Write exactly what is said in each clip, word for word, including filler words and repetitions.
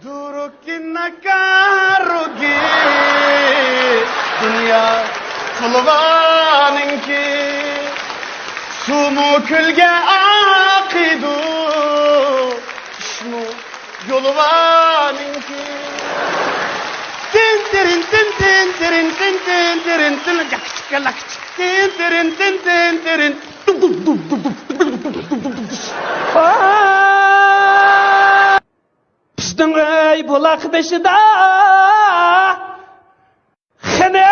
دۇرۇككىناكارۇگى دۇنيا قۇلۇبانىڭكى، سۇمۇ كۆلگە ئاقىدۇ، ئىشمۇ يولۋانىڭكى. تىن تىرىن تىن تىن تىرىن تىن تىن تىرىن تىن، جاكچىككا لاكچىك، تىن تىرىن تىن تىن تىرىن. بىزنىڭ ئۆي بۇلاق بېشىدا خېنىم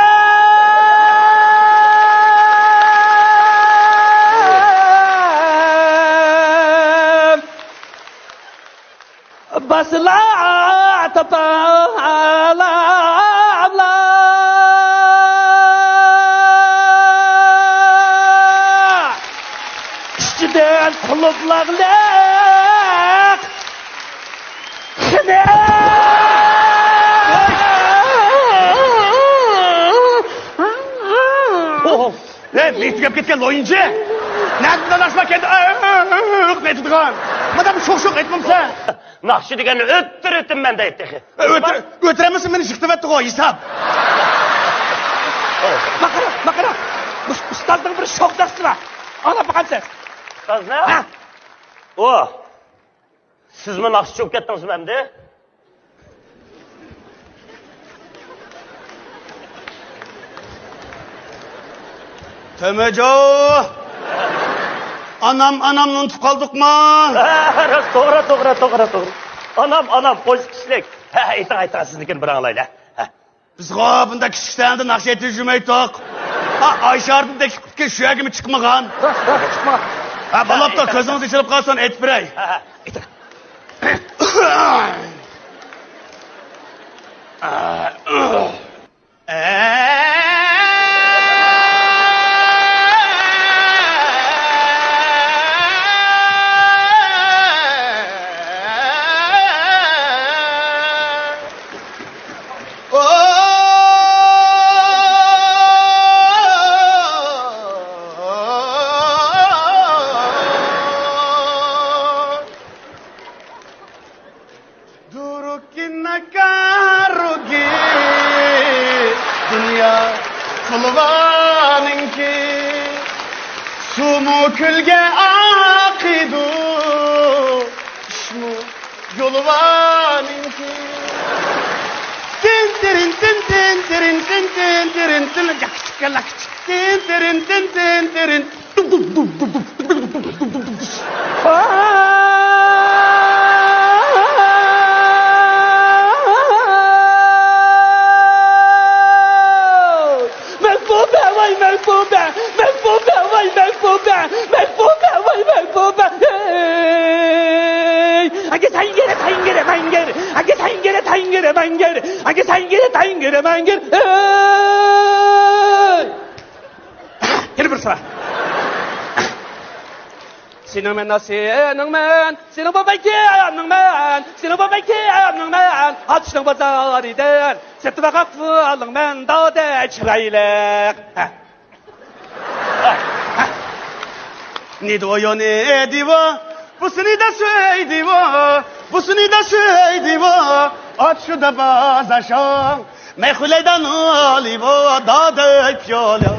باسىلا تاپالا. ئىچىدىن قۇلۇپلاغلىق خېنىم. ئوھ، ھەي، مېيىپ تۈگەپ كەتكەن لويۇنچى. نەدىن ئاشما كەلدى؟ ئېيتىدىغان. مادام شوق-شوق ئېيتمامسەن. ناخشا دېگەننى ئۆتتۈر ئۆتۈم مەن دەيدۇ تېخى. ئۆتۈر-، ئۆتۈرەمسە مېنى يىقىتىۋەتتىغۇ ھېساب. ماقارا، ماقارا. ئۇس-، ئۇستازنىڭ بىر شوخ ناخشىسى بار. ئاڭلاپ باقامسىز؟ ئۇستازنىڭ؟ ھە. ئۇ. سىزمۇ ناخشىچى بولۇپ كەتتىڭىزمۇ ئەمدى؟ تۆمۈرجو! ئانام، ئانامنى ئۇنتۇپ قالدۇقما؟ ھە، راست، توغرا، توغرا، توغرا، توغرا. ئانام، ئانام، قوشۇق كىشىلىك. ھە، ھە، ئېيتىڭ، ئېيتىڭ، سىزنىڭكىنى بىر ئاڭلايلى. ھە. بىزغۇ بۇنداق كىچىك سەھنىدە ناخشا ئېيتىش يۈرمەيتتۇق. ھە، ئايشاردىن تەكلىپ قىپتىكەن، شۇ يەرگىمۇ چىقمىغان. راست، راست، چىقمىغان. ھە، بولاپتۇ، كۆزىڭىز ئېچىلىپ قالسۇن، ئېيتىپ بېرەي. ھە، ھە، ئېيتىڭ. دۇرۇككىناكارۇگى دۇنيا قۇلۇبانىڭكى، سۇمۇ كۆلگە ئاقىدۇ، ئىشمۇ يولۋانىڭكى. تىن تىرىن تىن تىن تىرىن تىن تىن تىرىن تىن، جاكچىككا لاكچىك، تىن تىرىن تىن تىن تىرىن. مەھبۇبە، ۋاي مەھبۇبە، مەھبۇبە، ۋاي مەھبۇبە، مەھبۇبە، ۋاي مەھبۇبە. ھەي! ئەگە سەيگىرە، سەيگىرە، مەڭگىر. ئەگە سەيگىرە، سەيگىرە، مەڭگىر. ئەگە سەيگىرە، سەيگىرە، مەڭگىر. ھەي! يەنە بىر سىرا. سېنىڭ مەن، سېنىڭ مەن، سېنىڭ بابايكى ئايامنىڭ مەن، سېنىڭ بابايكى ئايامنىڭ مەن، ئاتۇشنىڭ بازارىدىن سېتىۋالغان پۇلۇڭ مەن دادەك چىرايلىق. ھە. ھە. ھە. 你对我有你的我，不是你的谁的我，不是你的谁的我，我去的巴扎上。 مەيخۇلەيدە نۇلى بۇ دادەك پىيالە.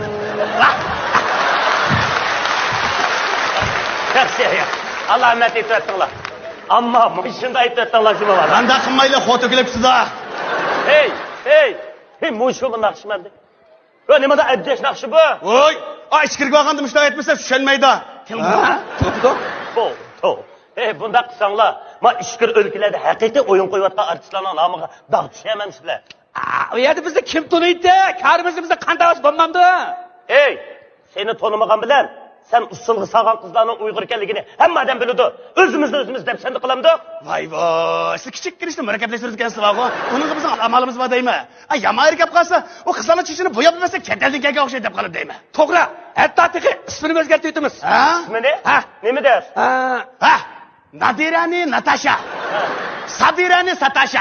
ياخشى، ياخشى. ئالامەت ئېيتىۋەتتىڭلار. ئەمما مۇشۇنداق ئېيتىۋەتتىڭلار، شۇمۇ بار. مۇنداق قىلمايلى، خو تۆكۈلۈپ كېتىدۇ. ھەي، ھەي، ھەي، مۇشۇمۇ ناخشىمەندى؟ يو، نېمىدا ئەبجەش ناخشا بۇ؟ ۋوي، ئا، ئىچكىرىگە بارغاندا مۇشۇنداق ئېيتمىسا چۈشەنمەيدۇ. ھە؟ توختىدۇ. توختىدۇ. ھەي، بۇنداق قىلساڭلار، ما ئىچكىرى ئۆلكىلەردە ھەقىقىي ئويۇن قويۇۋاتقان ئارتىسلارنىڭ نامىغا داغ چۈشەرمەن سىلەر. ئا، ئۇ يەردە بىزنى كىم تونۇيتتى؟ كارىمىزدا بىزنىڭ قان داۋاسى بولمامدۇ؟ ئەي، سېنى تونۇمىغان بىلەن سەن ئۇسسۇلغا سالغان قىزلارنىڭ ئۇيغۇر ئىكەنلىكىنى ھەممە ئادەم بىلىدۇ. ئۆزىمىزنى ئۆزىمىز دەپسەندە قىلامدۇق؟ ۋاي ۋاي، سىز كىچىككىنە ئىشتا مۇرەككەپلەشتۈرىدىكەنسىز بارغۇ. ئۇنىڭغا بىزنىڭ ئامالىمىز بار دەيمەن. ئا، يامان ھېرىپ كەپ قالسا، ئۇ قىزلارنىڭ چېچىنى بوياپ بەرسەك چەت ئەلدىن كەلگەن ئوخشايدۇ دەپ قالىدۇ دەيمەن. توغرا، ھەتتا تېخى ئىسمىنىمۇ ئۆزگەرتىۋېتىمىز. ھە؟ ئىسمىنى؟ ھە. نېمە دەپ؟ ھە. ھە، نادىرەنى ناتاشا. سادىرەنى ساتاشا.